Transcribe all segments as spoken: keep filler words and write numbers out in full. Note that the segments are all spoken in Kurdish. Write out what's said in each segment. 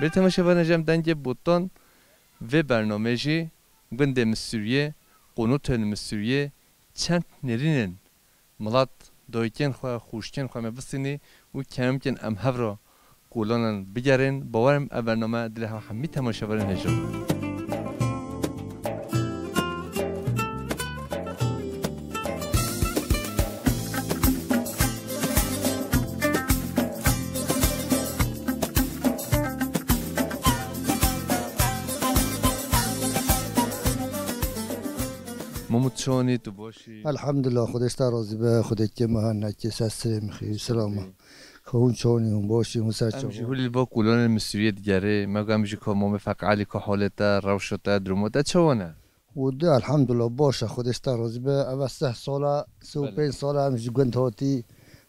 Temaşevanê cem dengê botan vê bernamê jî gundê Misûriyê, qonûtên Misûriyê, çend nêrînên milat dayikên xwe, xwişkên xwe me bistînî û kerem kin em hev re kolanan bigerên. Bawerim ev bername dilê hev hemî temaşevanên hêja. Mamû çonî, tu baş î? Elhamdulillah, Xwedê ji te razî be, Xwedê kê me nekê, ser serê min xêr, selama. Ka hûn çonî, hûn baş î, hûn ser çava. Em ji hûlî li ba kolanên Misûriyê digerê, me gam jî ka mamê Feqelî, ka holê te, rewşa te, duruma te çawa ne? Û di, elhamdulillah, baş e, Xwedê ji te razî be. Ev sih sala, sih û pênc sala em ji gund hatî,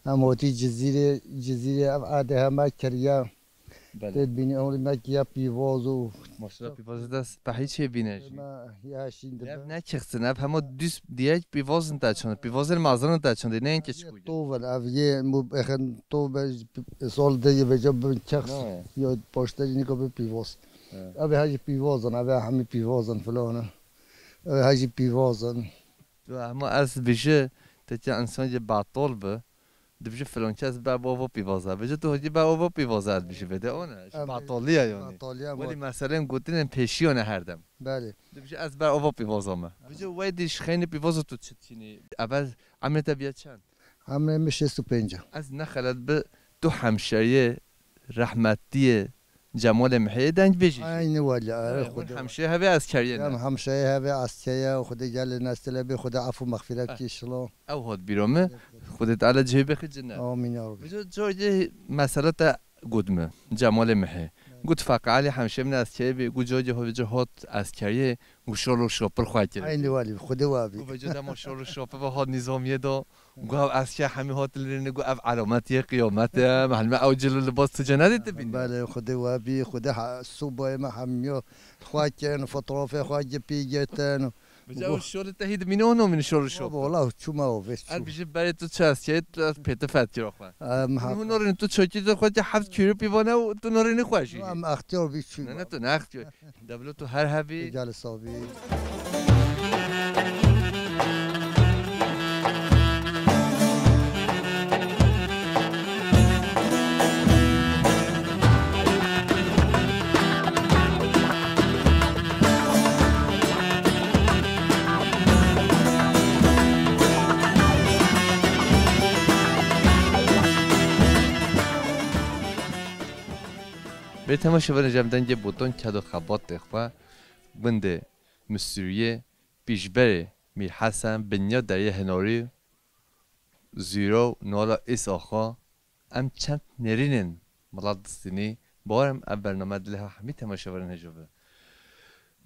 em hatî Cizîrê, Cizîrê ev erdê heme kiriye. Belê. Tê dibînî, ewlî me kiye pîvaz û Maşallah, pîvazê te spehî çêbîne jî. Me ya şîn dibe. Ev ne kixsin, ev hema dûs diyek pîvazin te çandî, pîvazên mezin te çandî, ne yên keçik û Tov in, ev yê mubexin tov be, sol de yê veca bin kix. Ne. Ya paşterî nika bi pîvaz. Evet. Ev hejî pîvazin, ev hemî pîvazin filan. Ev hejî pîvazin. Tu hema ez dibêje, te çi însan yê batol bi. Dibêje filan kes be ova pîvaza. Bêje tu hojî be ova pîvaza dibêje vê de, o ne? Ji Em, batoliya yani. Batoliya Welî var. Meselên gotinên pêşiyo ne her dem. Belê. Dibêje ez be ova pîvaza me. Bêje wey dî ji xeynî pîvaza tu çi tînî? Ev emrê te biye çend? Emrê min şêst û pênc e. Ez ne xelet bi tu hemşeriyê rehmetiyê Cemalê Mihê deng bêjî jî. Aynî welî, e, Evet, hûn Xwedê hemşeriyê hevê eskeriyê ne? Em hemşeriyê hevê eskeriyê, Xwedê gelê nestilê bê, Xwedê efû mexfîret Eh. kî şilo. Ew hat bîra min. Xwedê Teala cihê bêxî cinnet. Amîn ya Rabbi. Bijo cihê mesela te got min, Cemalê Mihê. Got Feqî Elî hemşê min eskerî bî, got cihê hot eskeriyê, got şol û şopir xwe kir. Aynî welî, Xwedê we bî. Got veco dema şol û şopir ve hat nîzamiyê de, got ev esker hemî hat li rê ne, got ev elametiyê qiyamet e, me helme ew cil û libas tu cenedê tu bînî. Belê, Xwedê we bî, Xwedê ha-, sûbayê me hemiyo xwe kirin, fotoğrafê xwe gi pî girtin. Bize ew şolê te hî dimîne, o nomîne şol û şopir. Wala çûma o vê çû. Ez bijî berê tu çi eskerî, tu ez pêti fetkira xwe. Em Hûn norîn tu çokî tu xwe ki heft kîlo pîvane û tu norînî xwe jî. Em extiyar bî çû. Ne, ne, tu ne extiyar. Deblo tu her hebî. Gel sabî. Bê temaşevanê cem dengê botan ked û xebatê xwe gundê Misûriyê pîşberê Mîr Hesen, binya deriyê Hinorî, Zîro, Nala Îsa xwe, em çend nêrînên milat distînî, bawerim ev bername dilê hev hemî temaşevanên hêja be.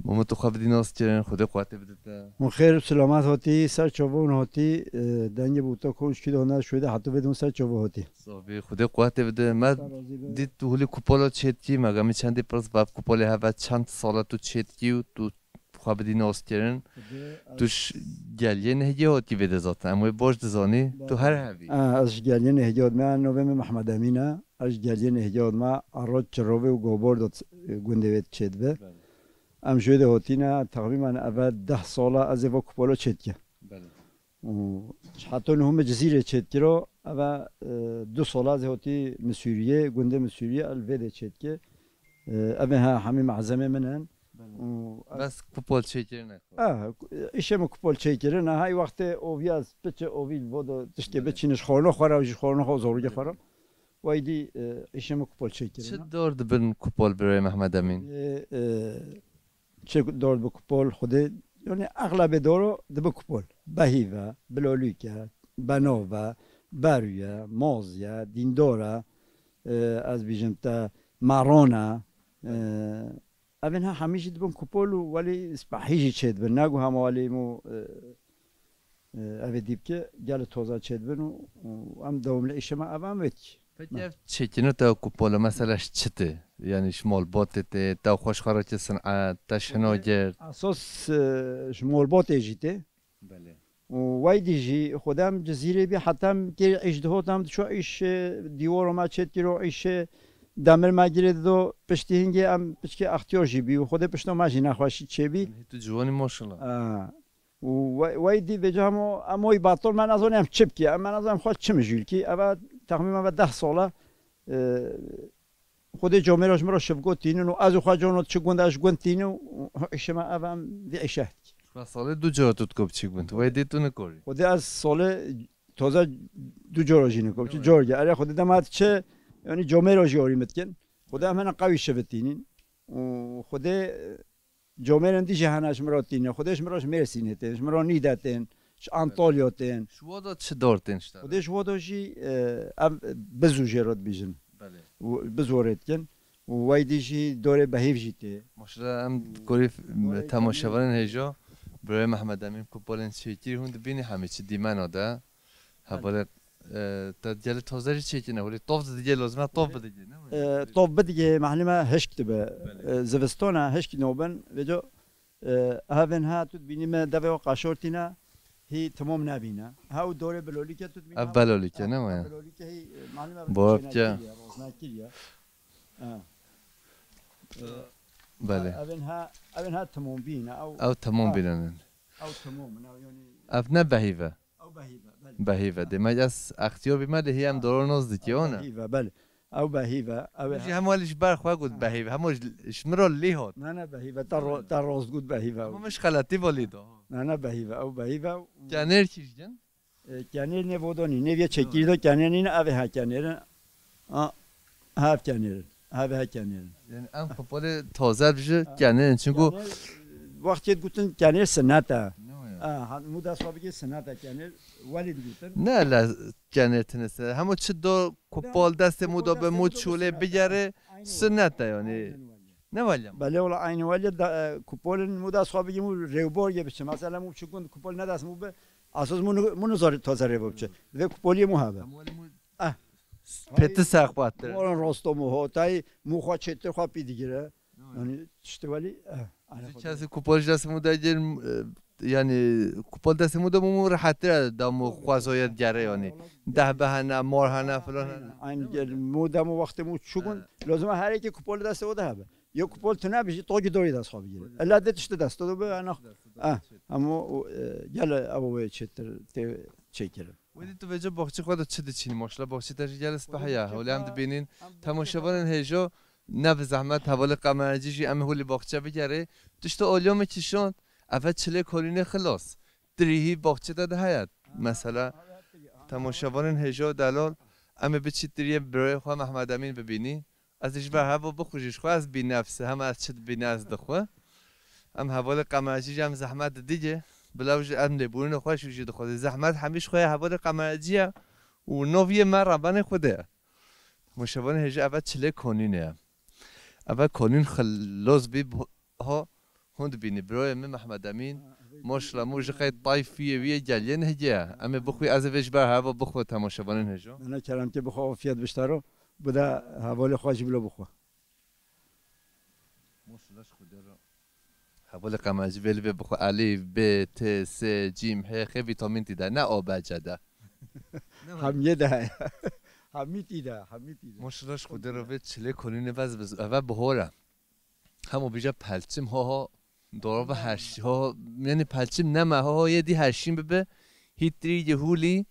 Mamo tu xwe bidî nas kirin, Xwedê quwetê bide te. Hûn xêr û selamet hatî, ser çava hûn hatî, e, dengê bûta kon şkî dana şûyde heta vê de hûn ser çava hatî. Sabî, Xwedê quwetê bide. Me Ser razî be. dît tu hûlî kupola çêtkî, me gamî çendî pirs, bav kupolê heve çend sala tu çêtkî û tu xwe bidî nas kirin. Xwedê Tu ez ji geliyê nehgê hatî vê de zaten. Em wê baş dizanî. Tu Belê. her hevî. A, ez ji geliyê nehgê hatime, navê min Mehmed Emîn e. Ez ji geliyê nehgê hatime, a roj çirovê û gobordo t-, gundê wê çêdibe. Belê. Em ji wê de hatîne, teqrîben eve deh sala ez ê va kupola çêdike. Belê. Û heta niha me Cizîrê çêdikiro, eve, e, du sala ez ê hatî Misûriyê, gundê Misûriyê, el vê de çêdike. E, eve ha hemî malzemê min in. Belê. Û Bes kupol çêkirine xwe. Ah, îşê min kupol çêkirine. Hay wextê ovî ez piçe ovî li vodo tiştê Belê. biçîne ji xorno xwe re û ji xorno xwe û zorgê xwe re. Belê. Weydî, e, îşê min kupol çêkirine. Çi dor dibin kupol birayê Mehmed Emîn? E, e, çi dor dibi kupol Xwedê, yani exlebê doro dibi kupol. Behî ve, bilolîk e, benav e, berû ye, maz ye, dîndor e, e, ez bîjim te, maron e, e, Evên ha hemî jî dibin kupol û welî spehî jî çêdibin. Nago hema welî mû, e, e, evê dî bike, gelê toza çêdibin û, û em dewam li îşê me ev em wê dikî. Peki Na. ev çêkirina te kupol e, mesela ji çi tê? Yani ji malbatê tê, te xwe ji xwe re çi sinet, te ji hina Peki, girt? Esas, e, ji malbatê jî tê. Belê. Û weydî jî xwedem Cizîrê bî, heta em kê îş dihot, em diço îş, e, dîwaro me çêdikiro, îşê Demir me girê dido piştî hingê em piçkê extiyar jî bî û Xwedê pişto me jî nexweşî çêbî. Hê tu ciwanî maşallah. A. Û we-, wey dî vêca hemo em oy bator me nazon em çi bikî. Em me nazon em xwe çi mijûl kî. Eva texmîn me ve deh sola, e, Xwedê comêra ji min re şivgot tînin û ez û xwe cono çi gund ez ji gund tînim û îşê me ev em vî îşe dikî. Xwe salê du cara tu dikop çi gund. Wey dî tu nikorî. Xwedê ez solê toza du cara jî nikom. Çi cor ge. Erê Xwedê dema çi, yanî comêra jî orî min dikin. Xwedê em hene qewî şivitînin. Û Xwedê, e, comêrên dî jî hene ji min re tîne. Xwedê ji min re ji Mêrsînê tên, ji min re Nîde tên, ji Antalya tên. Ji wada çi dar tên ji te? Xwedê ji wada jî, e, em biz û jê re dibîjin. Belê. Û biz û rê dikin. Û wey dî jî dorê behîv jî tê. Maşallah em korî dorê temaşevanên hêja, birayê Mehmed Emîn Kupalên Çêkirî hûn dibînî hemî çi dîmena de. Hevalê, e, te gelê toze jî çêkine, holê tov didigê, lozim e tov bidigê, ne mi? E, tov bidigê, mehlî me hişk dibe. Belê. E, zivistona hişk nobin, vêco, e, hevên ha tu dibînî me devê o qaşortîne, hî timom nebîne. Ha û dorê belolîke tu dibînî. Ev belolîke, ne mi? Belolîke hî, e, mehlî me çênekiriye, roznekiriye. Ha. E, belê. Evên ha, evên ha timom bîne, ew. Ew timom bîne. Ew timom, ew yanî. Ev ne behîve. Ew behîve, belê. Behîve. Demek ez extiyar bîme lê hî em doro noz dikî, o ne? Behîve, belê. Ew behîve, ew e. Jî hema lî ji ber xwe got behîve, hema ji, ji min re lî hot. Ne, ne, behîve, te ro-, te rost got behîve. Hema min ji xeletî ve lî da. Ne, ne, behîve, ew behîve. Kenêr kî ji gin? E, kenêr nêvodonî, nêviye çekîrî de kenêr nîne, ev e ha kenêr in. A, hev kenêr in, hev e ha kenêr in. Yani em kupolê taze bije kenêr in, çünkü kenêr, e, wextê digotin kenêr sinet e. Ne ya? A, ha, mû dest xwe bigê sinet e kenêr, welî digotin. Ne la kenêr tine sinet. Hemû çi do kupol destê mû do be mû çûlê bigere sinet e yani. Ne welya? Belê wala aynı welya da, e, kupolin mû dest xwe bigê mû rêwbor ye biçe. Mesela mû çi gund kupol ne dest mû be, asas mû, mû nizor taze rêbo biçe. Ve kupoliyê mû habe. Hemû welî mû Ah. Pêtir ser xwe tire. Moran rosto mû hotayî mû xwe çêtir xwe pî digire. Yani tiştê welî, eh, Ji kesî kupol ji destê mû de gel, e, yani kupol destê mû de mû rehettir e da mû xwezoye digere yani. Deh be hene, mor hene, filan hene. Aynı gel mû de mû wextê mû çû gun. Lozima her yekê kupol destê o de hebe. Yo kupol tune bijî, to gidorî dest xwe bigire. Ella de tiştê dest o de be, ana. Ah, ama o, e, gel ev wê çêtir tê çêkirin. Wedî tu vêca baxçê xwe de çi diçînî? Maşallah baxçê te jî gelê speh ya. Holê em dibînin. Temaşevanên hêjo, ne bi zehmet hevalê Qemercî jî em ê holî baxçe bigerê. Tişta olyo min kişand, eve çilê kolînê xilas. Tirî hî baxçê te de heye. Mesela, temaşevanên hêjo delal, em ê biçî tiriyê birayê xwe Mehmed Emîn bibînî. Ez ê ji ber heva bixwe jî, ji xwe ez bînefs, hema ez çi dibîne ez dixwe. Em hevalê Qemercî jî em zehmet didigê, bila jî em lêbûrîna xwe jî jî dixwazî. Zehmet hemî ji xwe ye, hevalê Qemercî ye û noviyê me rebenê Xwedê ye. Temaşevanê hêjî eve çilê konînê ye. Eve konîn xilos bî, ha, hûn dibînî, birayê min Mehmed Emîn, maşallah mû ji qey tayfiyê wî yê geliyê nehgê ye. Em ê bixwî, ez ê vê ji ber heva bixwe temaşevanên hêjo. Nana kerem ke bixwe afiyet biştero. Bi de hevalê xwe jî bilo bixwe. Maşallah ji Xwedê re. Hevalê Qemercî vê li vê bixwe. Elîf, B, T, S, cîm, hê, xê vîtamîn tî de. Ne A, B, C de. Ne var? Hemiyê de heye. Hemî tî de, hemî tî de. Maşallah ji Xwedê re vê çilê kolînê vez biz. Eve bihor e. Hemo bîje pelçim ho ho. Dora ve her şey. Ho, yani pelçim neme ho ho yê dî her şey bibe. Hî tirî yê hûlî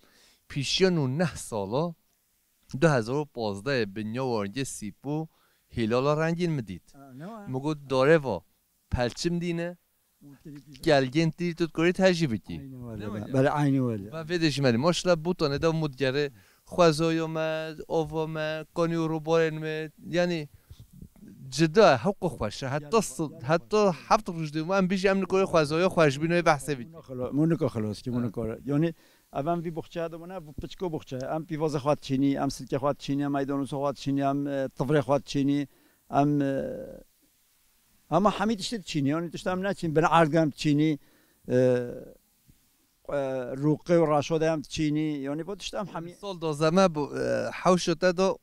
pîşiya nû neh salo. Du hezar û pazdeh bi nyo wargê sîp û hîlala rengîn mi dît. Ha, ne var? Mi got, "Dore va, pelçim dîne, gelgên tî tu dikorî te jî bikî." Aynı var ya. Belê, aynı var ya. Ve vê de ji me dî. Maşallah bûtanê de mû digere. Xwezoyo me, ovo me, konî û rûborên me. Yani cida, hewqu xweş e. Heta s-, heta heft roj dê em bijî em nikorê xwezoyo xweşbînoyê behsê bikî. Mû niko xilos ki, mû niko. Yani Ev em vî boxçeya dimûne, vî piçko boxçe. Em pîvazê xwe diçînî, em silkê xwe diçînî, em maydonozê xwe diçînî, em, e, tivrê xwe diçînî, em, e, hema hemî tiştê diçînî. Yanî tişta em neçîn, bin erd em diçînî, e, e, rûqê û raşo de em diçînî. Yanî bo tişta em hemî. Sol dozeme bu, e, hewşo te do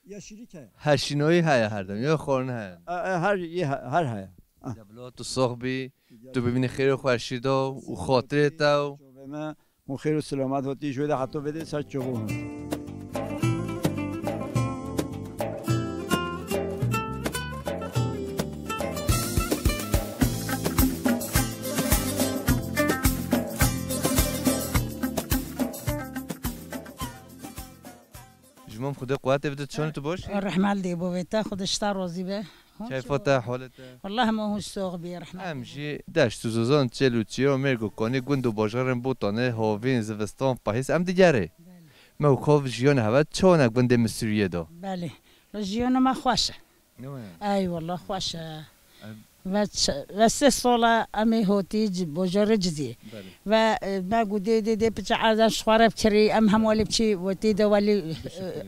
Ya şîrîk heye. Her şînoyî heye her dem. Ya xwarin heye. E, e, her, yê he-, her heye. Ah. Ya bila tu sox bî, tu bibînî xêr û xweşî de û xatirê te û. Çovê me, hûn xêr û selamet hotî, ji wê de heta vê de ser çovê hûn. Mam Xwedê quwetê bide, çon tu boş? Rehmal dê bo vê te, Xwedê ji te razî be. Keyfa te, halê te? Wallah hema hûn sox bî, rehmal. Em jî deşt û zozan, çêl û çiyo, mêrg û konî, gund û bajarên Botanê, hovîn, zivistan, pahîz, em digerê. Belê. Me û xov jiyan heve çawa ne gundê Misiriyê de? Belê. Lo jiyana me xweş e. Ne waya? Ey wallah xweş e. Em Ve ç-, ve sê sala em ê hotî ci-, bajarê Cizî. Belê. Ve, e, me got dê, dê, dê piçe erzen ji xwe re bikirî, em hem welî biçî, wetî de welî,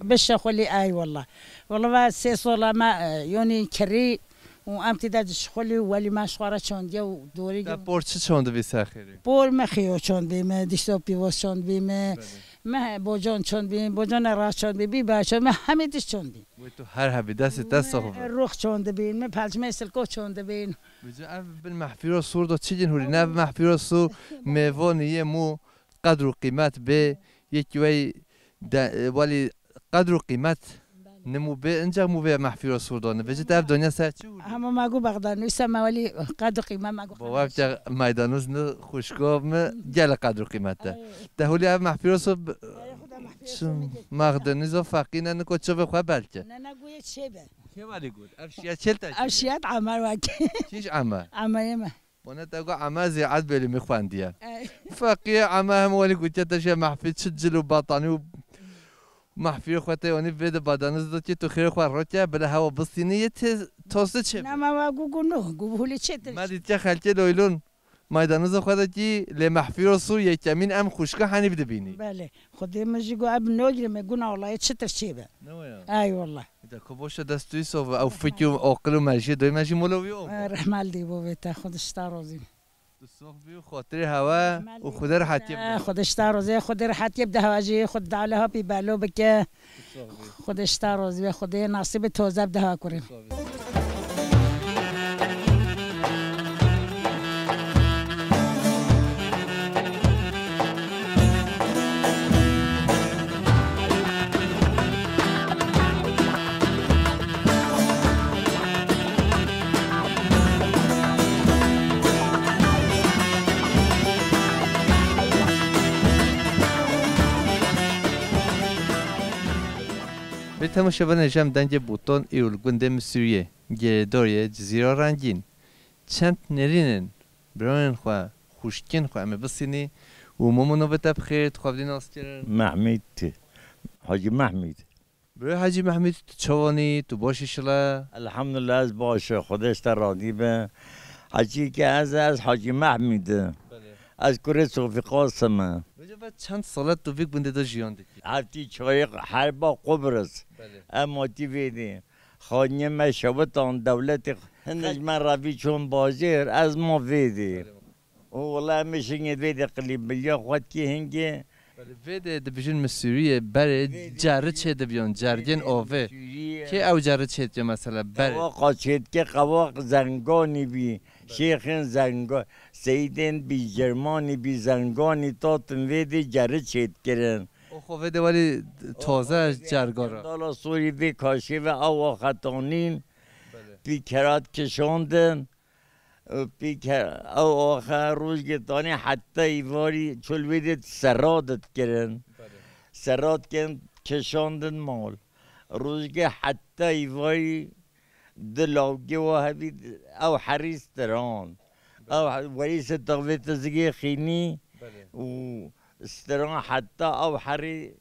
e, bişexulî, ey wallah. Wallah ve sê sala me, e, yonî kirî û em tê de dişexulî û welî me ji xwe re çandiye û dorî Te por çi çandibî ser xêrê? Por me xiyo çandibî me, dişto pîvoz çandibî me. Belê. Me bocan çandibî, bocana rast çandibî, bî baş çandibî, me hemî diş çandibî. Wê tu her hebî, destê te sax be. Me rûx çandibîn, me pelçmeyê silko çandibîn. Vêca ev bin mehfîra sor da çi din hûrî? Ne ev mehfîra sor mêvanî yê mû qedr û qîmet bê, yekî wey de, welî qedr û qîmet nimû bê, inca mû vê mehfîra sor da ne. Vêca te ev danya ser çi hûrî? Hema me got Bexda nûse me welî qedr û qîmet me got. Bawer bike meydanoz ne xwişka me gelek qedr û qîmet e. Ay. Te hûrî ev mehfîra sor Çi? Mexdenizo feqîne niko çivê xwe belke. Ne, ne, guye çê be. Kê welî got? Ev şiye çêl te Ev çê? Şiyet Emer wek. Kîş Emer? Emerê me. Wana te got Emer zî edbêlî min xwendiye. Ey. Feqîye Emer hem welî gotiye te şiye mehfî çi cil û betanî û mehfî xwe te yanî vê de badaniz de ki tu xêrê xwe rake bila hewa bistînî yê tê tosti çê be. Nema wa gu gu no, gu hûlê çê tir. Me dîtiye xelkê loylon. Maydanoza xwe de kî lê mehfîra sor yekemîn em xwişka henî bidibînî. Belê. Xwedê min jî got, eb nogirê me guna olayê çitir çêbe. Ne waya? Ay wallah. De ku boşa dest tu îso ew fikr û aqil û merjiyê doyê me jî molo wî o. Eh, rehmal dê bo vê te, Xwedê ji te razî. Tu sox bî û xatirê hewe û Xwedê rehetiyê bide. Eh, Xwedê ji te razî, Xwedê rehetiyê bide hewe jî, Xwedê dawle hapî belo bike. Xwedê ji te razî be, Xwedê nasîbê toze bide ha kurê. Vê temaşevanê, ji em dengê Botan îro li gundê Misûriyê, girêdayê Cizîra Rengîn. Çend nêrînên birayên xwe, xwişkên xwe em ê bisînî û Momo navê te bi xêr, tu xwe bidî naskirin. Mehmîd, Hacî Mehmîd. Birayê Hecî Mehmîd, tu çawan î? Tu baş î şile? Elhamdulillah, ez baş im. Xwedê ji te razî be. Heqîqe ez, ez Hecî Mehmîd im. Belê. Ez kurê Sofî Qasim im. Vêca ve çend sal e tu vî gundê de jiyan dikî? Heftî çarê herba Qubris. Belê. Em hatî vê dê. Xaniyê me şewitan dewletê. Hinek ji me re vî çûn bajêr, ez ma vê dê. Belê. Û wela em ê şingê vê de qilîbiliya xwe dikî hingê. Belê, vê de dibijin Misûriyê berê Vê de cerri çê dibiyan, cergên Vê de ovê. Misûriyê. Kê ew cerri çê dike mesela berê? Qewaqa çê dike, qewaq Zenganî bî, Belê. Şêxên Zenga-, Seyîdên bî, Cermanî bî, Zenganî tatin vê de cerri çê dikirin. O xwe vê de welî taze cergara. Dala sorî vê kaşê ve ew axetanîn, Belê. Pî kerat kişandin. Pî ke-, ew axe rojgê tanê heta îvarî çol wê de serra dikirin. Belê. Serra dikin, kişandin mal. Rojgê heta îvarî di lawgê wa hebî ew herî stiran. Belê. Ew he-, werî se taxvê tizgê xînî Belê. Û stiran heta ew herî,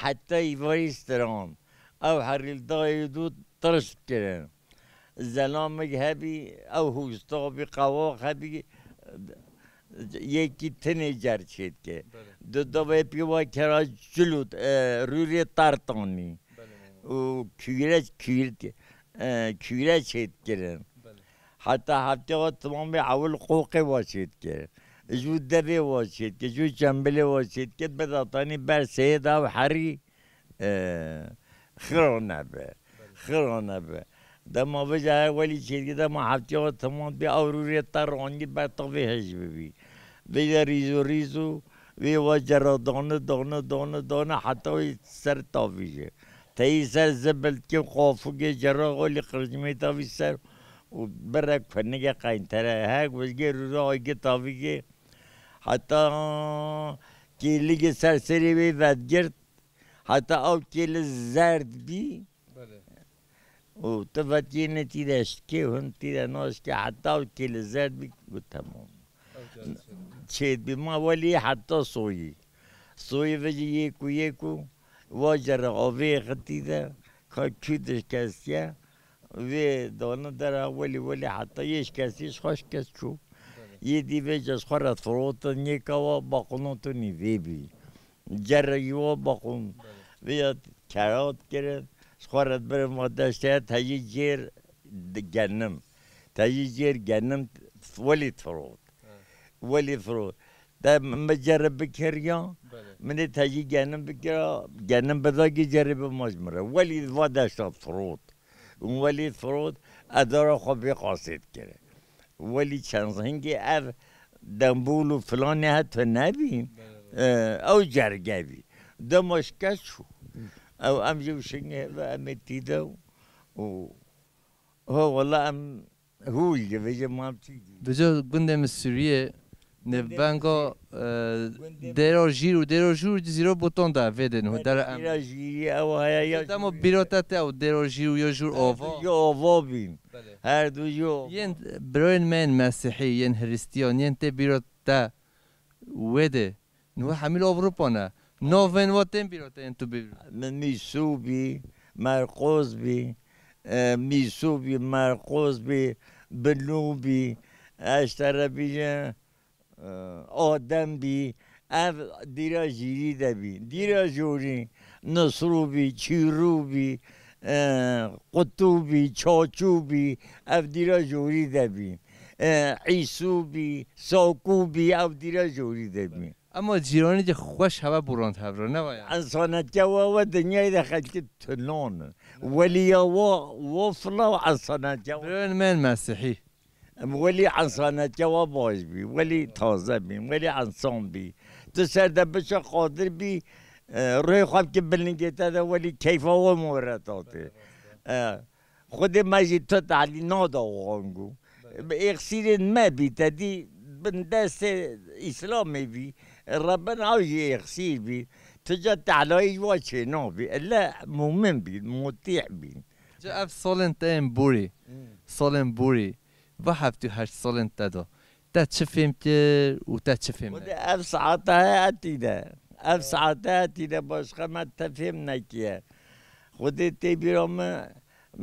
heta îvarî stiran. Ew herî li dayê dû tirş dikirin. Zelamik hebî, ew hûsta bî, qewaq hebî, yekî tinê cer çê dike. Belê. Di davê pî wa kera cil û, e, rûrê tartanî. Belê, belê. Û kûre, kûr-, e, kûre çê dikirin. Belê. Heta heftiya wa timamê ewil qoqê wa çê dike. Ji devê wa çê dike, ji çembilê wa çê dike, bi datanî ber seyê de ew herî, e, xirane be. Xirane be. Dema vêca her welî çêdikî, dema heftiya we temam bî, ew rûrê te ranî ber tavê hij bibî. Vêca rîzo rîzo, vê wa cera dane, dane, dane, dane, heta wê ser tavî jî. Teyî ser zibil dikin, qafûkê cera welî qircimê tavî ser û bire kunigê qeyntere. Her wezgê rûra aygê tavîgê. Heta kêligê ser serê wê vedigirt, Heta ew kêli zerd bî. Belê. Û tu ve tîne tî de şikê, hûn tî de naşikê, heta ew kêli zerd bî, got, "Temam." Ew kêli zerd. Çêdibî ma welî heta soyî. Soyî ve jî yê ku, yê ku, va jere avê xitî de, ka kû dişkestiye, vê dana dera welî, welî heta yê şikestî ji xwe şikest çû. Belê. Yê dî vê ji xwe re firotin, yê ka wa baqûna tu nîvê bî. Cerre yî wa baqûn. Belê. Vê ya kerat kirin, ji xwe re dibirin va deştê, teyî jêr di-, genim. Teyî jêr genim, welî firot. He. Welî firot. Te min cerre bikiriya, Belê. Min ê teyî genim bikira, genim bidagî cerre bi maç min re. Welî va deşta firot. Û welî firot, edara xwe vê qasê dikir. Welî çend hingê ev dembûl û filanê het tu nebî, Belê, belê. E, ew cerge bî. Dema şikest çû. Ew em jî û şingê ve em ê tî de û, û, ho, wela em hûl ji vê jê mam çî dî. Bijo gundê min Sûriyê, Nêvbenga, e, Gundê Dêra Jîr û Dêra Jûr Cizîro Botan de vê din, Belê, dere em. Dêra Jîrî ew heye ya Dema Jûrî. Bîra te te ew Dêra Jîr û ya Jûr Ava. Ya Ava bîn. Belê. Her du ya Ava. Yên birayên me yên Mesîhî, yên Hristiyan, yên tê bîra te wê de. Niha hemî li Ewropa ne. Navên wa tên bîra te yên tu bibî. Mi-, Mîsû bî, Merqoz bî, e, Mîsû bî, Merqoz bî, Binû bî, ez te re bîje, e, Adem bî, ev dîra Jîrî de bî. Dîra Jûrî, Nisrû bî, Çîrû bî, e, Qutû bî, Çaçû bî, ev dîra Jûrî de bî. E, Îsû bî, Sakû bî, ev dîra Jûrî de bî. Ema cîranê jî xweş heve borand hev re, ne waya? Ensanetiya we, we dinyayê de xelkê tunan in. Welî ya we, we fila ensanetiya we. Birayên me yên Mesîhî. Em welî ensanetiya we baş bî, welî taze bî, welî ensan bî. Tu ser de biçe qadir bî, e, ruhê xwe bike bilingê te de welî keyfa we more tate. E, Xwedê me jî tu talî nada wan ku. Belê. Bi êxsîrên me bî, te dî bin destê Îslamê bî. Rebin ew jî êxsîr bî. Tu ca telayî ji wa çê nabî. Elle mumin bî, mutî bî. Ca ev salên te yên borî, Hmm. salên borî, va heftê û heşt salên te de. Te çi fêm kir û te çi fêm Xwedê nekir? Ev saete heye etî de. Ev saete etî de başqa me te fêm nekiye. Xwedê tê bîra min,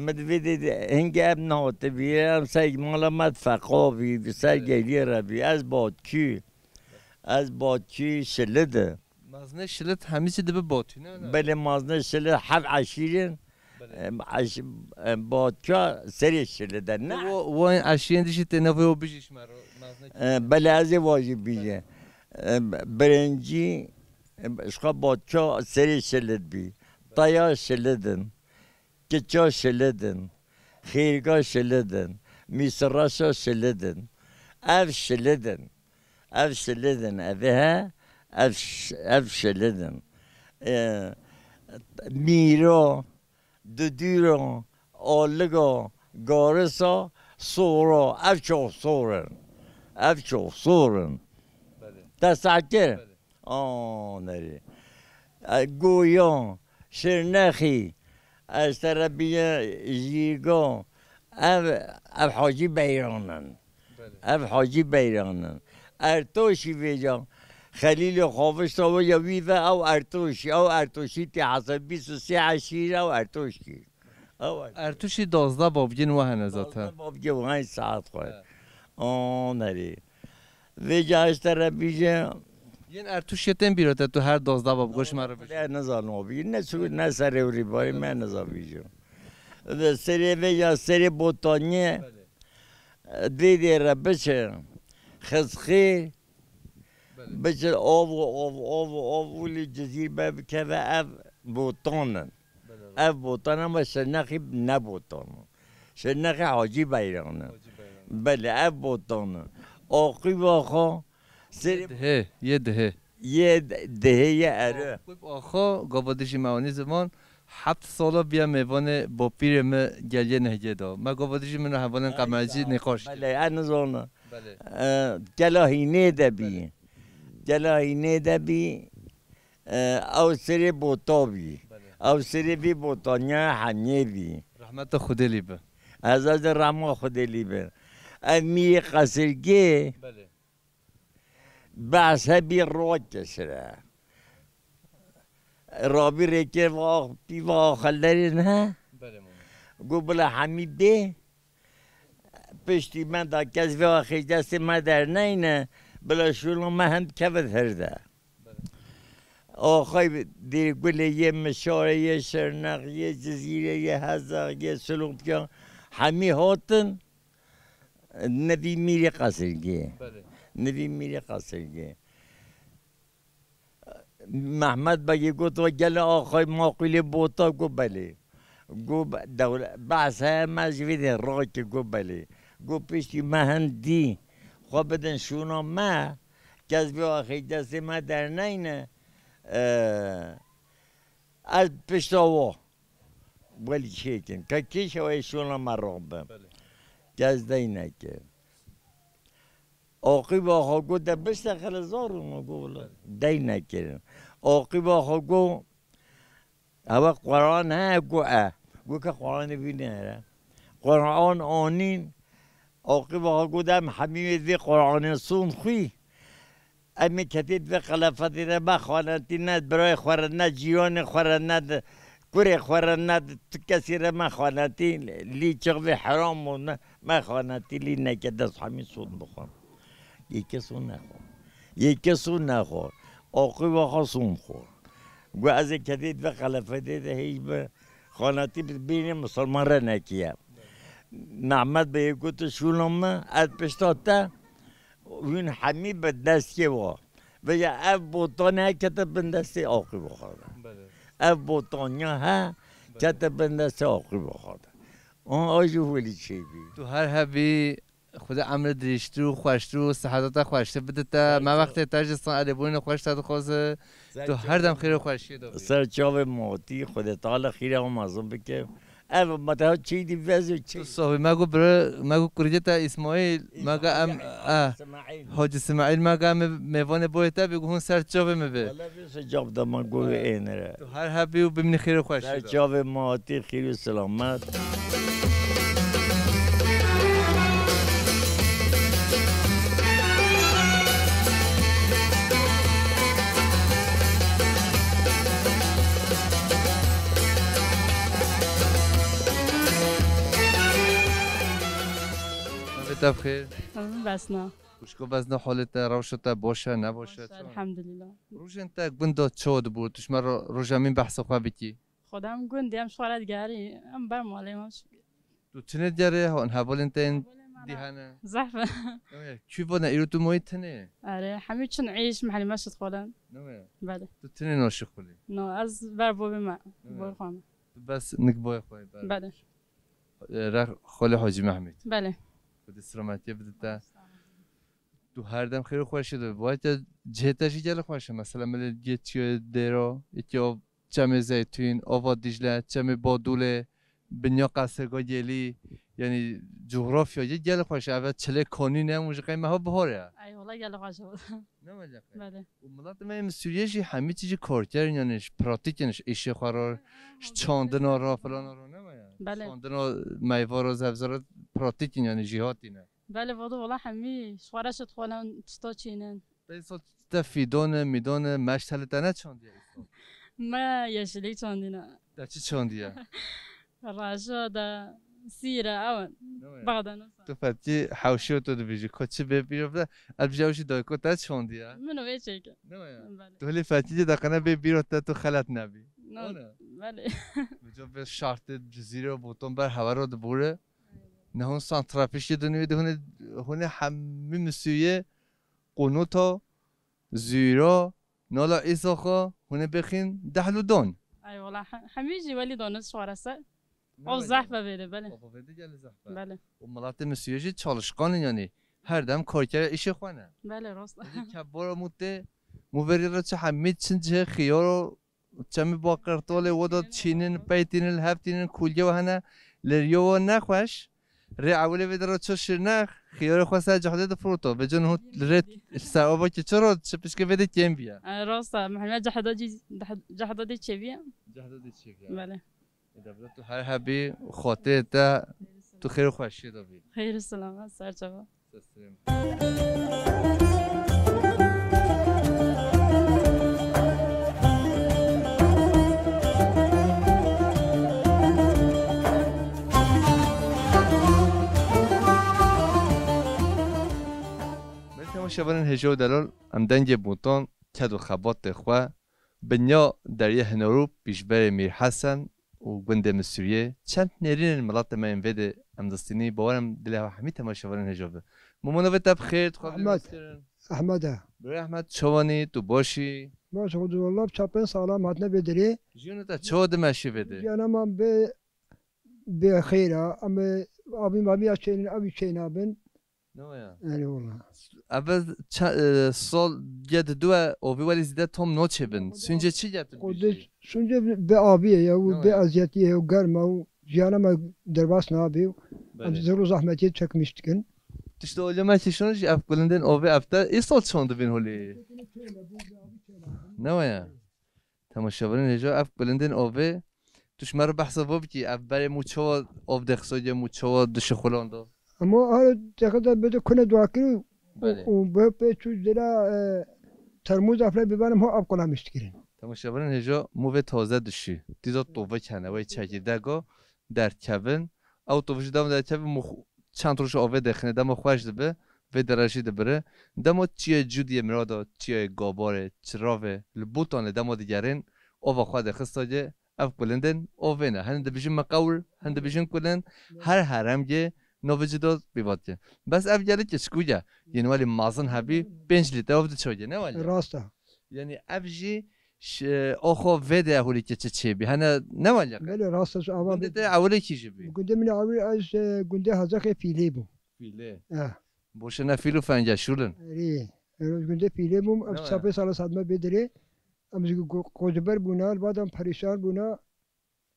min divê dê de, hingê ev nehate bî, em ser mala me feqa bî, ser geliyê re bî. Ez Batkî. Ez Batkî Şilid. Mazinê Şilid hemî jî dibe Batkî, ne, ne? Belê, mazinê Şilid heft eşîr in. Belê. Em, eş-, em, Batka serê Şilid e, ne? Wo, wo eşîrên dî jî tê navê wo bijî ji me re, mazinê Em, belê, ez ê wa jî bijî. Em, birincî, em, ji xwe Batka serê Şilid bî. Taya Şilid in. Kiça Şilid in. Xêrga Şilid in. Mîsiraşa Şilid in. Ev Şilid in. Ev Şilid in. Ev ê he, ev ş-, ev Şilid in. E, Mîra, Dudûra, Aliga, Garisa, Sora. Ev çav sor in. Ev çav sor in. Belê. Te seh kir? Belê. A, nerê. E, Goya, Şirnexî, ez te re bîye Jîrga, ev, ev Hacî Beyran in. Belê. Ev Hacî Beyran in. Ertoşî vêca, Xelîlê Xavişta vêca wî ve ew Ertoşî, ew Ertoşî tê hesab bîst û sê eşîr ew Ertoşî. Ew Ertoşî. Ertuşî dozda bobgin wa hene zaten. Dozda bobgin wa hene saet xwe. He. O nerê. Vêca ez te re bîje. Yên Ertuşê tên bîra te tu her dozda bobgoş me re bîje. Ne nizan o bî. Ne su, ne serê û rîbarê me nizan bîje. Ve serê vêca serê Botaniyê. Belê. Dê dê re biçe. Xizxê. Belê. Biçe ov, ov, ov, ov, û li Cizîr be bikeve ev Botan in. Belê, belê. Ev Botan ama Şirnexî ne Botan. Şirnexî Hacî Beyran in. Hacî Beyran. Belê, ev Botan in. Aqîba xwe serê Yê dihê, yê dihê. Yê dihê, yê ere. Aqîb axa, gava dijî me anî ziman, heft sala biya mêvanê bapîrê me geliyê nehgê da. Me gava dijî min hevalên qemercî nîqaş kir. Belê, ez nizanim. Belê. E, Kela Hînê de bî. Belê. Kela Hînê de bî. Ew serê bota bî. Belê. Ew serê vî botaniya hemiyê bî. Rehmeta Xwedê lî bi. Ez ez rehma Xwedê lî bi. Ev mîrê qesirgê Belê. behs hebî roke sire. Rabî rêkê va pîva xelderê ne. Belê mama. Got bila hemî bê. Piştî me da kes vê axê destê me derneyne, bila şûna me hem keve herde. Axay Dêrgulê yê Mişarê yê Şirnex yê Cizîrê yê Hezaq yê Silûqiya hemî hatin. Nevî mîrê qesirgê. Belê. Nevî mîrê qesirgê. Mehmet Begê got, "We gelê axay maqûlê bota?" Got, "Belê." Got, "Be-, dewle-, behs heye me ji vê dê rake?" Got, "Belê." Got, "Piştî me hin dî, xwe bidin şûna me, kes vê axê destê me derneyne, e, ez pişta wa welî çêkin. Ke kêşe wê şûna me rabe." Belê. Kes dey nekir. Aqîba xwe got, "De bişte xelezar û me got, wila." Dey nekirin. Aqîba xwe got, "Ewe Quran he?" Got, "E." Got, "Ke Quranê vî nêre." Quran anîn. Aqîba xwe got, "Em hemî vê Quranê son xwî. Em ê ketê di vê qelefetê de me xanetî, ne di birayê xwe re, ne cîranê xwe re, ne di kurê xwe re, ne di tu kesî re me xanetî, lî çixvê heram û ne, me xanetî lî neke dest hemî son bixwe. Yê kes û nexwe. Yê kes û nexwe. Aqîba xwe son xwe." Got, "Ez ê ketê di vê qelefetê de hêj bi xanetî bi bînê misilman re nekiye." Mehmet Beyê got, "Tu şûna min, ez pişta te." Hûn hemî bi destê wa. Vêca ev botan nekete bin destê aqîba xwe de. Belê. Ev botanya he, Belê. kete bin destê aqîba xwe de. An a jî welî çêbî. Tu her hebî, Xwedê emrê dirêjtir û xweştir û siheta te xweştir bide te. Ser Me çav- wextê te jî san erêbûnê xweş te dixwaze. Ser Tu çav- her dem xêr û xweşiyê de bî. Ser çavê matî, Xwedê Teala xîra û mezin bike. Ev me te çî dî vez û çî. Tu sohbê me got bira, me got kurîdê te Îsmaîl, me ga em, Îsmaîl, eh, Îsmaîl. Hacî Îsmaîl, me ga em mêvanê boyê te bî, got hûn ser çavê me bê. Wele vê se cab da me got ênire. Tu her hebî û bimînî xêr û xweşî Ser de. çavê me hatî xêr û selamet. Navê te bi xêr? Navê min Besna. Xwişko Besna, holê te, rewşa te baş e, ne baş e? Baş e, çawa? Elhamdulillah. Rojên te gund de çawa dibû? Tu ji me ro-, roja min behsa xwe bikî. Xwedê em gundî, em ji xwe re digerî, em ber malê me şikir. Tu çinê digerê, hon hevalên te yên Hevalên me dî ne. hene? Zehf e. Ew ye, kî vana îro tu moyî tinê? Erê, hemî çin îş, mehlimê şit xwedin. Ne wê? Belê. Tu tinê naşixulî? No, ez ber bobê me, Ne wê? bor xwe me. Tu bes nik boyê xwe ber. Belê. E, re xolê Hacî Mehmûd. Belê. Xwedê selametiyê bide te. Tu her dem xêr û xweşî de. Vay te cihê te jî gelek xweş e. Mesela milê gê çiyo dêro, îtyo çemê Zeytûn, ava Dîcle, çemê Badûlê, binya qesirga gelî, yanî cografya yê gelek xweş e. Eve çilê kanî ne, hemû ji qey meha bihar e. Ay, wala gelek xweş e. Ne wele qey. Belê. Û miletê me yên Sûriyê jî hemî çî jî karker in, yanî ji pratîk in, ji îşê xwe re, ji çandina re, filana re, ne wele. Belê. Çandina meyva re, zevze re pratîk in, yanî jîhatî ne. Belê, vado wala hemî ji xwe re şit xwanin, tişta çînin. Te îsal te fîdone, mîdone, meşt heli te neçandiye îsal? Me yeşilîk çandîne. Te çi çandiye? Raja de, sîre, ew in. Ne wê? Baxdanosa. Tu fetî hewşiyo tu dibêjî, ko çi bê bîro bide, ez bijî ew jî dayko te çandiye. Min o vê çêke. Ne wê? Belê. Tu hilî fetî de qene bê bîro te tu xelet nebî. No, Ana. belê. Bi co vê şartê Cizîrê û botan ber hewe re dibûre. Ne hûn san trafîk jî dinû de hûn ê, hûn ê hemî misûyê qunûta, zûra, nala îsaxa, hûn ê bêxîn dehlûdan. Ay wala, he-, hemî jî welî danis şwarese. Ne O welî zehf danis? e vêde, belê. O vêde gelê zehf e. Belê. Û miletê misûyê jî çalışkan in, yanî her dem karkere îşê xwe ne. Belê, rast. Êdî kebara mû tê, mû verî re çi hemî çin cihê xiyaro, çemî baqirtolê, wo da çînin, peytînin, hevtînin, kulye we hene, lêriyo we nexweş. Rê ewilê vê de re ço şirnex, xiyarê xwe ser cahdê de firoto. Vê cin hûn li rê ser ava ki çi ro, çi pişkê vê de kêm biya. E, rast e, mihlimet cahda cî, cahda dê çêbiya. Cahda dê çêbiya. Belê. Ê de bila tu her hebî, xatirê te, tu xêr û xweşiyê de bî. Xêr û selamet, ser çava. Belê temaşevanên hêja û delal, em dengê botan, ked û xebatê xwe, bi nya deriyê Hinorû, pîşberê Mîr Hesen û gundê Misûriyê, çend nêrînên miletê me yên vê de em distînî, bawer im dilê hev hemî temaşevanên hêja be. Mûmûno vê te bi xêr, dixwazim Ehmed. Rast kirin. Ehmed e. Birê Ehmed, çawanî, tu baş î? Baş, Xwedê wela çar pênc sala em hatine vê derê. Jiyana te çawa dimeşî vê de? Jiyana me bê, bê xêr e. Em ê avî mavî ya çênin, ew çênabin. Ne waya? Erê wela. Ev ça-, e, sal ged du e, ovî welî zîde tom noçêbin. Sûncê çi ged tu Xwedê dibêjî? Sûncê bi aviyê ye û Ne bi waya? Eziyetiyê ye û germ e û jiyana me derbas nabê û em Belê. Zor û zehmetiyê çekmiş dikin. Tişta olê me kişon jî ev kulindên ovê ev te îsal çond dibên holê. Ne waya? Temaşevanên hêja ev kulindên ovê, tu ji me re behsa vo bikî, ev berê mû çawa ov dixisogê, mû çawa dişixulando? Hemû her teqe de bide kune dua kir û, Belê. Û bi pê çû dila, e, termûz efle biberim ho ev kulamiş dikirin. Temaşevanên hêja mû vê taze dişî. Dîza tovik hene, wey çekirdego derkevin. Ew tovik ji dema derkevin mû xu-, çend roj avê dexine, dema xweş dibe, vê dere jî dibire. Dema çiyayê Cûdiyê Mirada, çiyayê Gabarê, Çiravê, li Botanê dema digerin, ova xwe dixista cê, ev kulindên ovê ne. Hin dibêjin miqewir, hin dibêjin kulind, her heremgê navê cî de pêvat ke. Bes ev gelek keçikû ye. Yên welî mezin hebî, pênc lître ov diçoge, ne welî? Rast e. Yanî ev jî ş-, oxo vê de hûlî keçi çêbî. Hene ne welî? Belê, rast e, ava Gundê bê. Te ewilekî jî bî. Gundê min ewil ez, e, gundê Hezexê Fîlê bû. Fîlê. Eh. Boşe ne fîl û fengeşûl in. Erê. Ez gundê Fîlê bûm, ev Ne çapê waya? Sala saet me bê dirê. Em ji go-, koçber bûna, li ba de em perîşan bûna.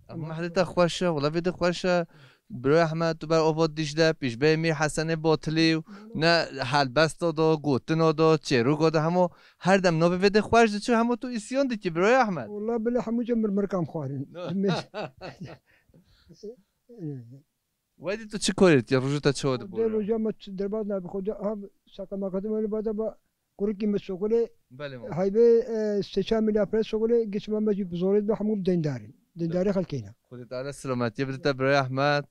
Em mehlê te xweş e, wela vê de xweş e. Biro Ehmed, tu ber ova Dîcle, pîşbeyê Mîr Hesenê Batilî û ne helbesta da, gotina da, çêroka da, hemo her dem navê vê de xweş diçû, hemo tu îsyan dikî, biro Ehmed. Wela bilê hemû cem mirmirkan xwarin. No. Wedî tu çi korê dikiye, roja te çawa Xwedê dibore? Roja me çi derbas nabe, Xwedê ha şaka me qedim wele bada ba kurikî me şoxulê, Belê ma. Heybe, e, sê çar mîlyar pere şoxulê, geçima me jî bi zorê dibe, hemû bi deyndarî. Deyndarê xelkê ne. Xwedê Teala selametiyê bide te birayê Ehmed.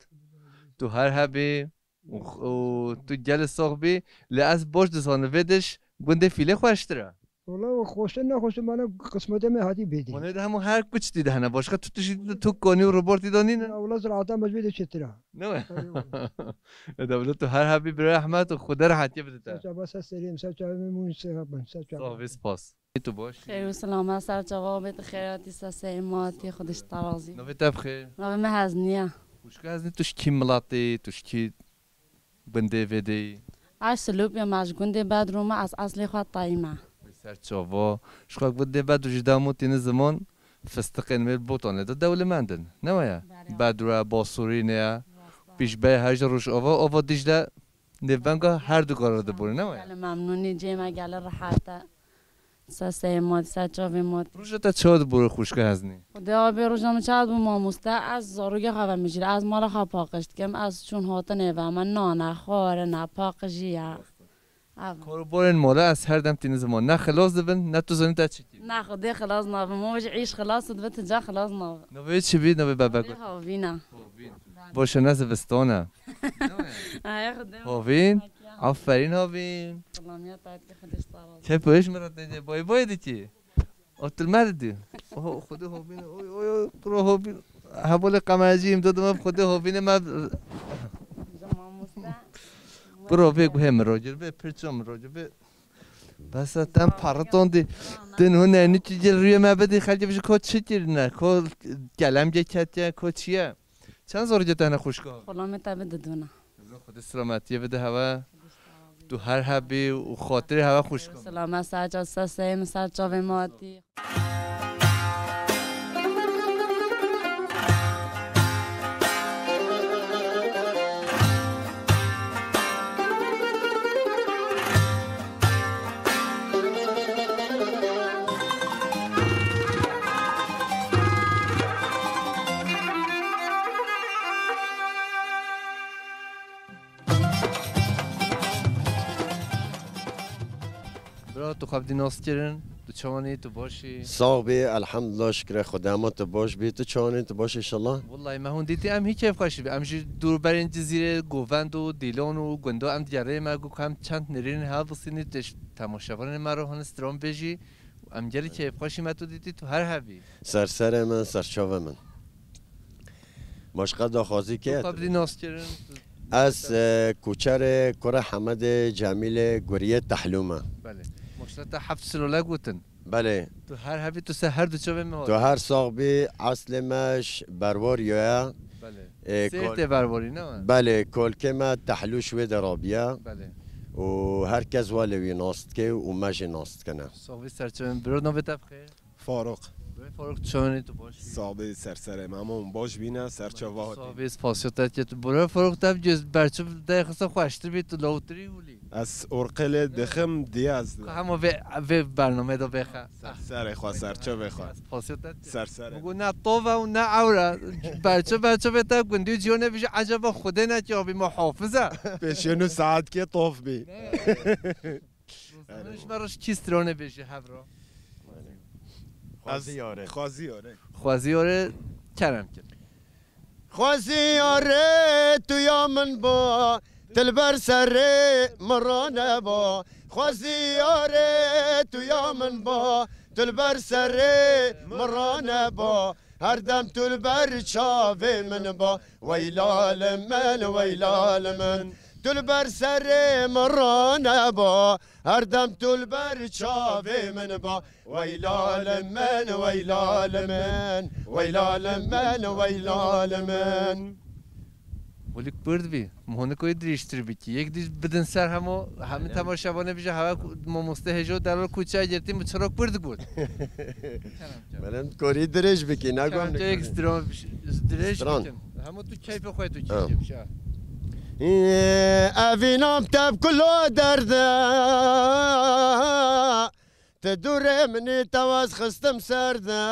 Tu her hebî û, û tu gelê sax bî. Lê ez baş dizanim vê diş gundê Fîlê xweştir e. Wala xweştir nexweştir, mane qismetê me hatî bêdî. Hûn ê de hemû her kuçtî de hene. Başka tu tiştî de tu konî û robortî de nîne. Ya wala ziraata me ji vê de çêtir e. Ne we? Erê wala. E, de wala tu her hebî birayê Ehmed û Xwedê rehetiyê bide te. Ser çava, ser serê min, ser çavê min, mûn ser xwe, ser çavê. Sax bî, spas. Tu baş? Xêr û selamet, ser çava bê, tu xêr hatî, ser serê min hatî, Xwedê ji te razî. Navê te bi xêr? Navê min Heznî ye. Xwişka Heznî, tu ji kî miletî, tu ji kî gundê vê de yî? Ez Silopî me, ez ji gundê Bedrû me, ez eslê xwe tayî me. Ser çava. Ji xwe gundê Bedrû jî demo tîne ziman, fistiqên wê Botanê de dewlemend in. Ne we ye? Belê. Bedrû ye, Basûrînê ye. Rast e. Pîşbeyê her ji Rojava, ava Dîcle nêvbenga her du gare de bûne, ne we ye? Gelê memnûnî, cê me gelê rehet e. Ser serê me, ser çavê me. Roja te çawa dibûre xwişka Heznî? Xwedê abê roja min çawa dibû mamoste, ez zarokê xwe vemijîr, ez mala xwe paqij dikim, ez çûn hatinê ve, me nan e, xwarin e, paqijî ye. Ev. Karobarên mala ez her dem tîne ziman, ne xilas dibin, ne tu zanî te çi kir. Ne Xwedê xilas nabin, ma jî îş xilas dibe, tu ca xilas nabe. Navê çi bî, navê bebek? Navê Havîn e. Havîn. Boşe ne zivistan e. Ay, Xwedê. Havîn. Aferîn Havîn. Xulamiya te dike, Xwedê ji te razî. Kep êş min re têde bay bay dikî. O tu li me didî. Oho, Xwedê Havîn. Oy, oy, oy, kuro Havîn. Hevalê qemerciyim, dodum ev Xwedê Havînê me. Kuro vê guhê min ragir, vê pirça min ragir, vê. Bes e, tem parritondî. Din hûn ne, nî tu gel rûyê me bidî, xelkê bijî ko çi kirine, ko kelemgê ketiye, ko çi ye? Çend zarokê te hene xwişka? Xulamê te bide dûna. Xwedê selametiyê bide hewe. Tu her hebî û xatirê hewe xwişka. Selamet ser çav, ser serê min, ser çavê me hatî. Bira, tu xwe bi dî nas kirin, tu çawan î, tu baş î? Sax bî, elhamdulillah, şikirê Xwedê, hema tu baş bî, tu çawan î, tu baş î inşallah? Wellahî me hûn dîtî, em hî keyfxweşî bî. Em ji dûrberên Cizîrê, Govend û Dîlon û gundo em digerê me got ku em çend nêrînên hev bisînî, tu ji temaşevanên me re hûn stran bêjî. Em gelî keyfxweşî me tu dîtî, tu her hev î. Ser serê min, ser çavê min. Başqa daxwazî kê? Tu xwe bi dî nas kirin, tu Ez, e, koçerê kura Hemedê Cemîlê Guriyê Tehlû me. Belê. Maşallah te heft silole gotin. Belê. Tu her hev î, tu ser her du çavê me Tu hatî. Her sax bî, eslê me ji Berwariyê ye. Belê. E, Sêrtê kol- Berwarî ne we? Belê, kolkê me Tehlû ji wê de rabiye. Belê. Û her kes welê wî nas dike û me jî nas dikine. Sax bî, ser çavê min. Biro, navê te bi xêr? Faruk. Bro Faruk, çawan î, tu baş bî? Sax bî, ser serê me. Hema hûn baş bîne, ser çava hatî. Sax bî, spasiya te dike. Tu bro Faruk, te bi göz berçiv de xisa xweştir bî, tu lawtirî wî. Ez orqelê dixim, diye ez Ka hema vê, vê bernameyê de bêxe. Ser serê xwe, ser çavê xwe. Spasiya te dike. Ser serê. Min got ne tov e û ne ewr e. Berçiv, berçivê te gundî û cîhanê bijî, eceba Xwedê ne ki abî muhafiz e. Pêşên û saetkê tov bî. Min ji me re ji kî stranê bêjî hev re? Xwezî yare. Xwezî yare. Xwezî yare, kerem kir. Xwezî yare tu ya min ba, tu li ber serê min raneba. Xwezî yare tu ya min ba, tu li ber serê min raneba. Her dem tu li ber çavê min ba, weyla li min, weyla li min. Tu li ber serê min raneba, her dem tu li ber çavê min ba. Weyla li min, weyla li min, weyla li min, weyla li min. Holî kurd bî, monika wê dirêjtir bikî. Yek dî bidin ser hemo, hemî temaşevanê bije, hewa ku-, mamoste hêjo delal koçê girtî, min çira kurd got. Kerem, kerem. Belê korî dirêj bikî, ne Kerem, gom tu yek stran, dirêj Stran. Bikin. Hemo tu keyfê xwe tu Ha. Keyfê bişe. Evînam te bi kulo derde. Ti dûrê min î, te wez xistim ser de.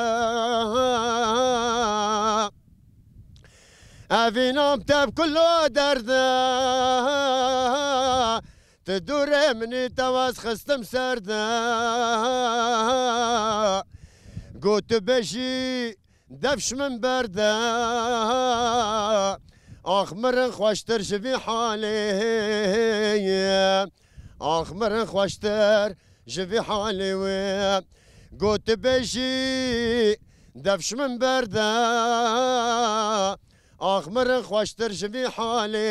Evînam te bi kulo derde. Ti dûrê min î, te wez xistim ser de. Got tu bêjî, dev ji min berde. Ax mirin xweştir ji vî halê. Ax mirin xweştir ji vî halê wê. Got bêjî, dev ji min berde. Ax mirin xweştir ji vî halê.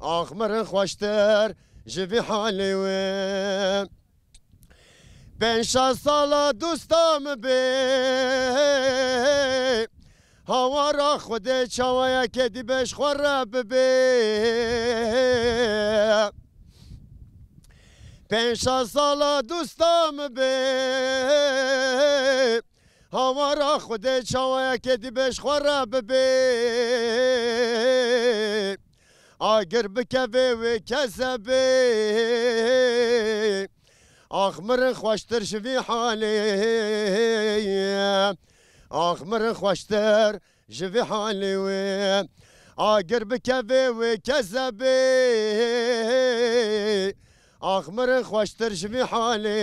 Ax mirin xweştir ji vî halê wê. Pênc şeş sala dosta min bê. Hawara Xwedê çawayekê dî bêj xwe re bibê. Pênc şeş sala dosta min bê. Hawara Xwedê çawayekê dî bêj xwe re bibê. Agir bikevê wê keze bê. Ax mirin xweştir ji vî halê. Ax mirin xweştir ji vî halê wê. Agir bikevê wê keze bê. Ax mirin xweştir ji vî halê.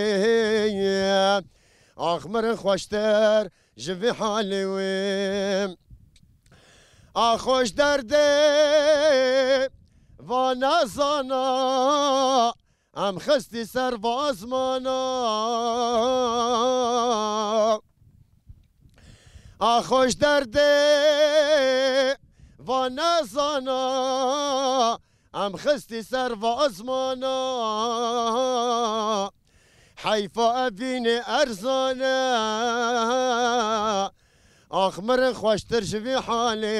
Ax mirin xweştir ji vî halê wê. Ax xweş derdê va nezana. Em xistî ser vazmana. Ax xweş derdê va nezana. Em xistî ser vazmana. Heyfa evînê erzane. Ax mirin xweştir ji vî halê.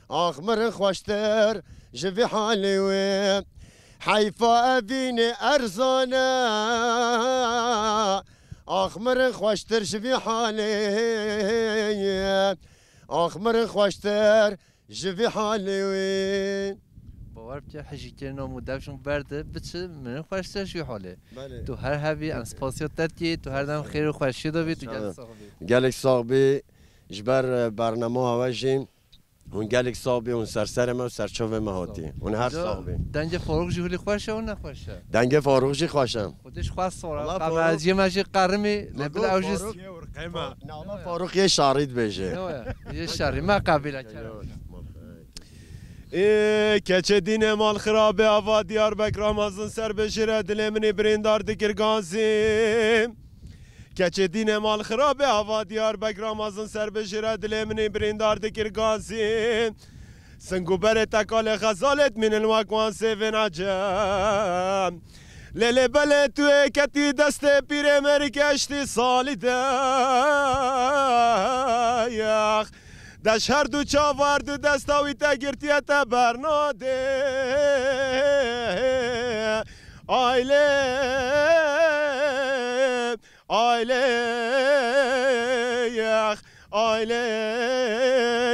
Ax mirin xweştir ji vî halê wê. Heyfa evînê erzane. Ax mirin xweştir ji vî halê. Ax mirin xweştir ji vî halê wê. Bawer Xwar bike hijîkirina û dev jin berde biçi, min xweştir jî holê. Belê. Tu her hebî, em spasiya te dikî, tu her dem xêr û xweşiyê de bî, tu gelek sax bî. Gelek sax bî. Ji ber, e, bernama we jî hûn gelek sax bî, hûn ser serê me û ser çavê me hatî. Hûn her sax bî. Dengê Farûq jî hûlî xweş e û nexweş e? Dengê Farûq jî xweş e. Xwedê ji xwe sor e. Wala Farûq. Qemerciyê me jî qerimî, lê bila ew jî Farûq. Nala Farûq yê şarî dibêje. Yo, yo, yê şarî. Me qebîle kere. Ê keçê dîne mal xirabe ava Diyarbek Ramazan ser bejêre dilê min ê birîndar dikir gazî. Keçê dîne mal xirabe ava Diyarbek Ramazan ser bejêre dilê min ê birîndar dikir gazî. Sing û berê tekalê xezalê dimînin wek wan sêvên ecem. Lê lê belê tu ê ketî destê pîrê mêrik eştî salî de. Yax. Deş her du çav her du desta wî te girtiye te bernadê. Aylê, aylê, yax, aylê,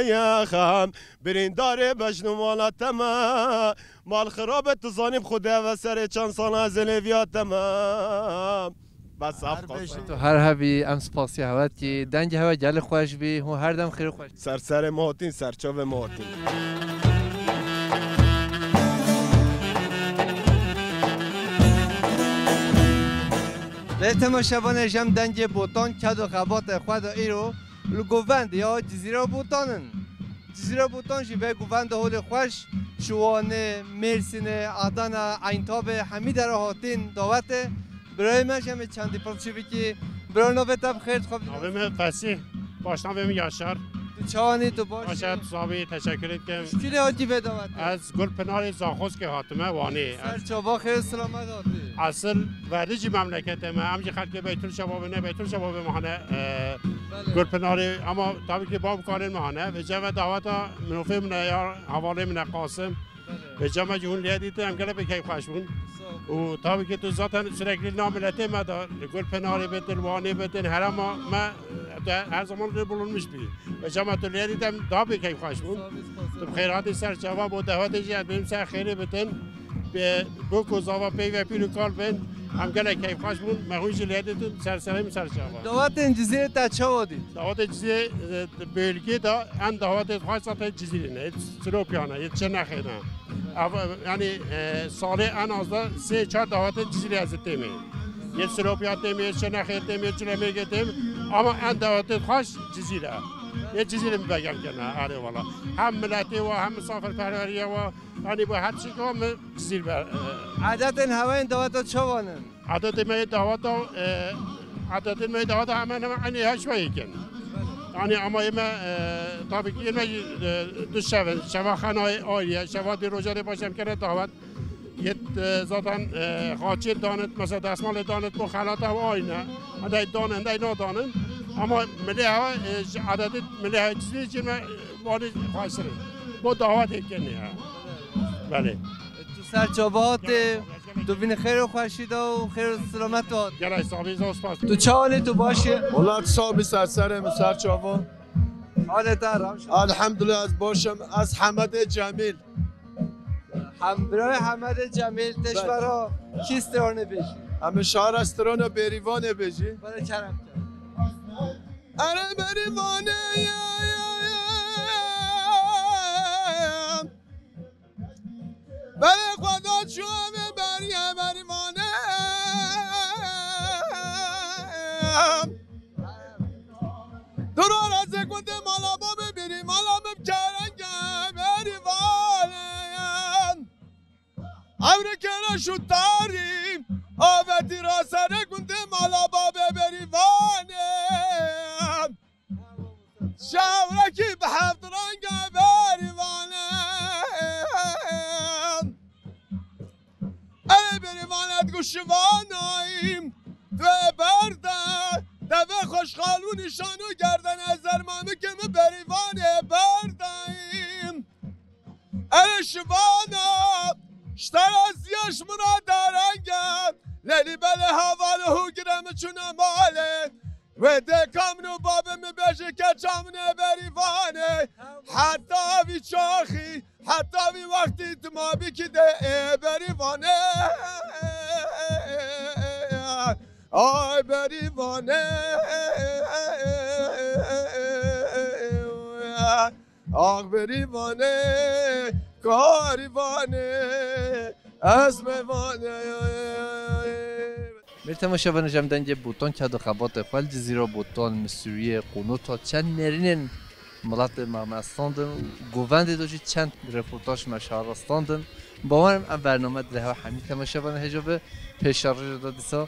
yax, em birîndarê bejn û mala te me. Mal xirabe tu zanî bi xwe deve serê çend sala ez ê lêviya te me. Bes ev qas. Tu her hebî, em spasiya hewe dikî. Dengê hewe gelek xweş bî. Hûn her dem xêr û xweş. Ser serê me hatîn, ser çavê me hatîn. Lê temaşevanê, jem dengê botan ked û xebatê xwe de îro li govend ya Cizîra Botan in. Cizîra Botan jî vê govenda holê xweş, ji Wanê, Mêrsînê, Adana, Eyntabê, hemî dera hatin dawetê. Birayê me, ji em ê çendî pirçî bikî. Bira, navê te bi xêr, dixwebî? Navê min Fesîh, paşnavê min Yaşar. Tu çawanî, tu baş î? Baş e, tu sabî, teşekkür ederim. Ji kî lê hatî vê dawetê? Ez Gulpinarê Zaxoskê hatime, Wanê. Ser çava xêr û silamet hatî. Esil verdî jî memleketê me, em jî xelkê Beytulşebabê ne, Beytulşebabê me hane, e, Belê. Gulpinarê, ama tabii ki bab karên me hane. Vêca me daweta minofê min e ya, hevalê min e Qasim. Belê. Vêca me jî hûn lê dîtin, em gelek pê keyfxweş bûn. Sağ ol. Û tabii ki tu zaten sürekli nav miletê me de, li Gulpinarê bitin, Wanê bitin, herema me, e, te her zaman lê bulunmuş bî. Vêca me tu lê dîtin, em daha pê keyfxweş bûn. Sağ ol, spas. Tu bi xêr hatî ser çava bo dewetê jî, ez bêjim ser xêrê bitin. Bi, bo ku zava peyve pîl û kal bin, em gelek keyfxweş bûn, me hûn jî lê dîtin, ser serê min ser çava. Dawetên Cizîrê te çawa dît? Dawetê Cizîrê, e, bölgê de en dawetê xweş zaten Cizîrê ne, yê Silopya ne, yê Çirnexê ne. Ev, yani, e, salê en az da sê çar dawetê Cizîrê ez têmê. Yê Silopya têmê, yê Çirnexê têmê, yê Çilemêrgê têmê. Ama en dawetê xweş Cizîr e. Yê Cizîrê min begem kene, erê wala. Hem miletê wa, hem misafirperweriyê wa, yani bu her şey wa min Cizîr be, e, Adetên hewa yên daweta çawan in? Adetê me yê daweta, e, adetê me yê daweta hemen hemen aynî her şey kin. Yani ama yê me, e, tabii ki yê me, e, du şev in. Şeva xenayê ayrı, şeva di rojarê başem kere davet. Yê, e, zaten, e, xaçê danit, mesela desmalê danit, bu xelata o aynı. Hindey danin, hindey nadanin. Ama milê hewa, e, ji adetê milê hewa Cizîrê jî me, e, wanî xweştir in. Bu davetê kin ya. Belê. Tu ser çava hatî, tu vînî xêr û xweşî de û xêr û silamet hat. Gelek sabî, zor spas. Tu çawanî, tu baş î? Wala tu sabî, ser serê min ser çava. Halê te rewş e? Elhamdulillah, ez baş im. Ez Hemedê Cemîl. Hem birayê Hemedê Cemîl, te ji Belê. Vera kî stranê bêjî? Em ê şara strana Bêrîvanê bêjî. Bere kerem ke. Ere Bêrîvanê ye, ye, ye, ye. Belê xweda çû em ê beriye Bêrîvanê. Duro razê gundê mala babê bêrî, mala min kerenge Bêrîvanê. Ewre kere şu tarî, aveti ra sere gundê mala babê Bêrîvanê. Şewrekî bi heft renge Bêrîvanê. Ey Bêrîvanê, digo şivanayî, tu ê berde, devê xweşxal û nîşan û gerdene zermamikê min Bêrîvanê berdayî. Ey şivana, ji te re ziya ji min re derenge, lelî belê heval û hûgirê min çûne malê. Wê dê ka min û babê min bêje keça min ê Bêrîvanê. Heta vî çaxî, Heta vî wextî tu ma bikî de ê berî vanê. Ay berî vanê. Ax berî vanê. Karî vanê. Ez me vanê. Mêr temaşevanê, jem dengê Botan ked û xebatê xwe li Cizîra Botan, Misûriyê, Qunota, çend nêrînên miletê me me standin. Govendê de jî çend reportaj me şara standin. Bawerim ev bername dilê hev hemî temaşevanê hêja be. Pêşerojê de dîsa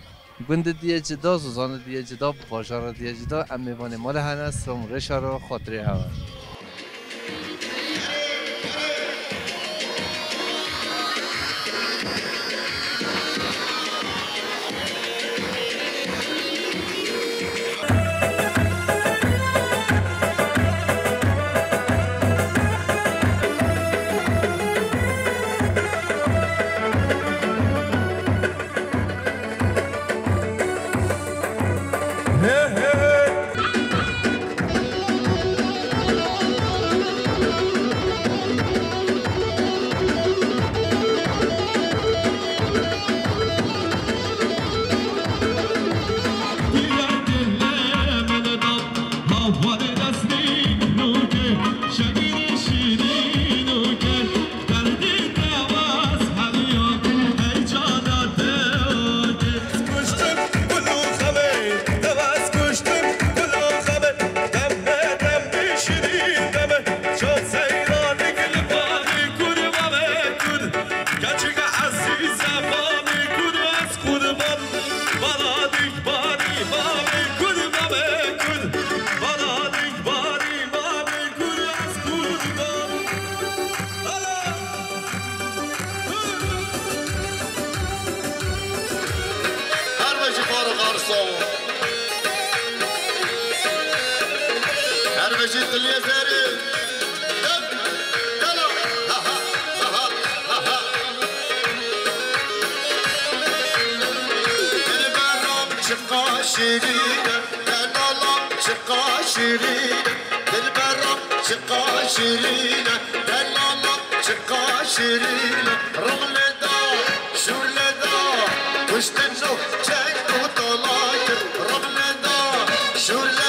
gundê diye cida, zozanê diye cida, bajara diye cida. Em mêvanê malê hene, silam û rêşa re xatirê hev e. Her vejî Farûq Arsaw. Her vejî Diliyê Zerî. Dem, dela, ha, ha, ha, ha, ha, ha. Dilberam çiqa şîrîn e, delalam çiqa şîrîn e. Dilberam çiqa şîrîn e, delalam çiqa şîrîn e. Rixlê da, şûlê da, kuştin û çek û tala kir. Rixlê da, şûlê